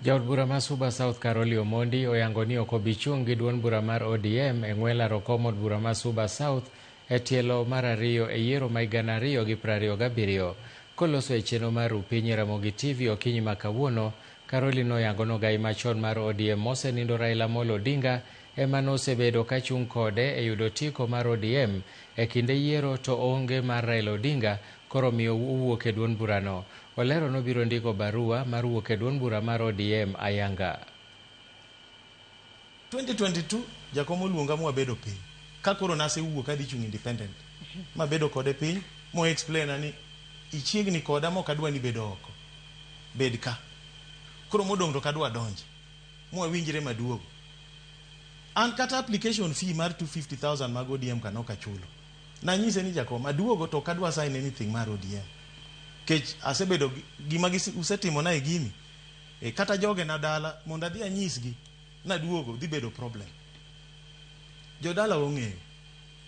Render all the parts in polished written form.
Jaod bura ma Suba South Caroli Omondi oyango ni ok obi chung' gi duond bura mar ODM e ng'we laro kom od bura ma Suba South e tielo mar ariyo e yiero ma 2027. Koloso e chenro mar Ru Piny e Ramogi TV okinyi ma kawuono, Caroli noyango nogai machon mar ODM mosenindo Raila Amolo Odinga ema nosebedo ka chung' kode e yudo otiko mar ODM e kinde yiero to onge mar Raila Odinga koro miyo owuok e duond burano. Olero nobiro ndiko barua mar wuok e duond bura mar ODM ayanga. 2022 jakom oluonga mwabedo piny ka koro nasewuok adhi chung' independent mabedo kode piny mo explain ni ichiegni koda mok adwa ni bedo oko bed ka koro modong' to ok adwa donje mwawinjre maduogo an kata application fee mar 250,000 mag ODM ka nok achulo nanyise ni jakom aduogo to ok adwa sign anything mar ODM kech asebedo gima usetimona e gini e, kata jogena dala mondo adhi anyisgi naduogo dhi bedo problem jodala ong'eyo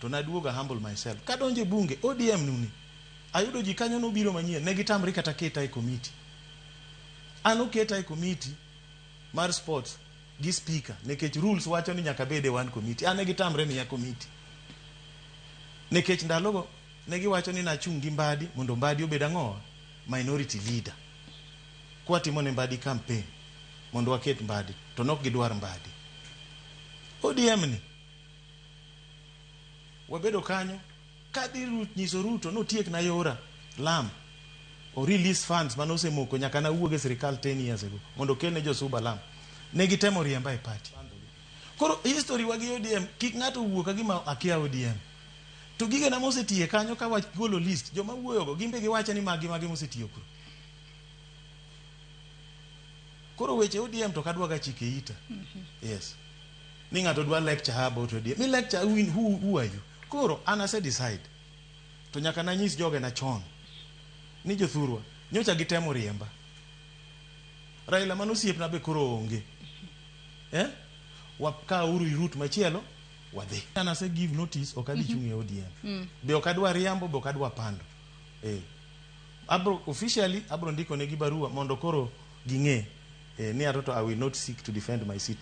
to naduogo humble myself kadonjo e bunge ODM nuni ayudo ji kanyo nobiro manyien ne gitamre kata keta e komiti an oketa e komiti mar sports gi speaker nikech rules wacho ni nyaka bed e one committee an ne gitamre miya komiti nikech ndalogo ne giwacho ni nachung' gi Mbadi mondo Mbadi obed ang'owa minority leader kwatimo ne Mbadi campaign mondo waket Mbadi to nok gidwar Mbadi ODM ni wabedo kanyo kadhi nyiso Ruto notiek na yora lam o release funds mane osemoko nyaka nawuog e sirikal 10 years ago mondo okelne josuba lam ne gitemo riemba e party koro history wa gi ODM kik ng'ato wuo ka gima akia ODM to gigena mosetiye kanyo ka wagolo list joma wuoyogo gin be giwacho ni magi magi mosetiyo kuro koro weche ODM to kadwa ga chike ita yes ni ng'ato dwa lecture about ODM mi lecture who are you koro an ase decide to nyaka nanyis jogena chon ni jothurwa nyocha gitemo riemba Raila mano osiepna be koro onge eh? Wakauru route machielo wadhi an ase give notice ok adhi chung' e ODM be ok adwa riambo be ok adwa pando eh. Abro officially abro ndiko negi barua mondo koro ging'e ni atoto I will not seek to defend my seat.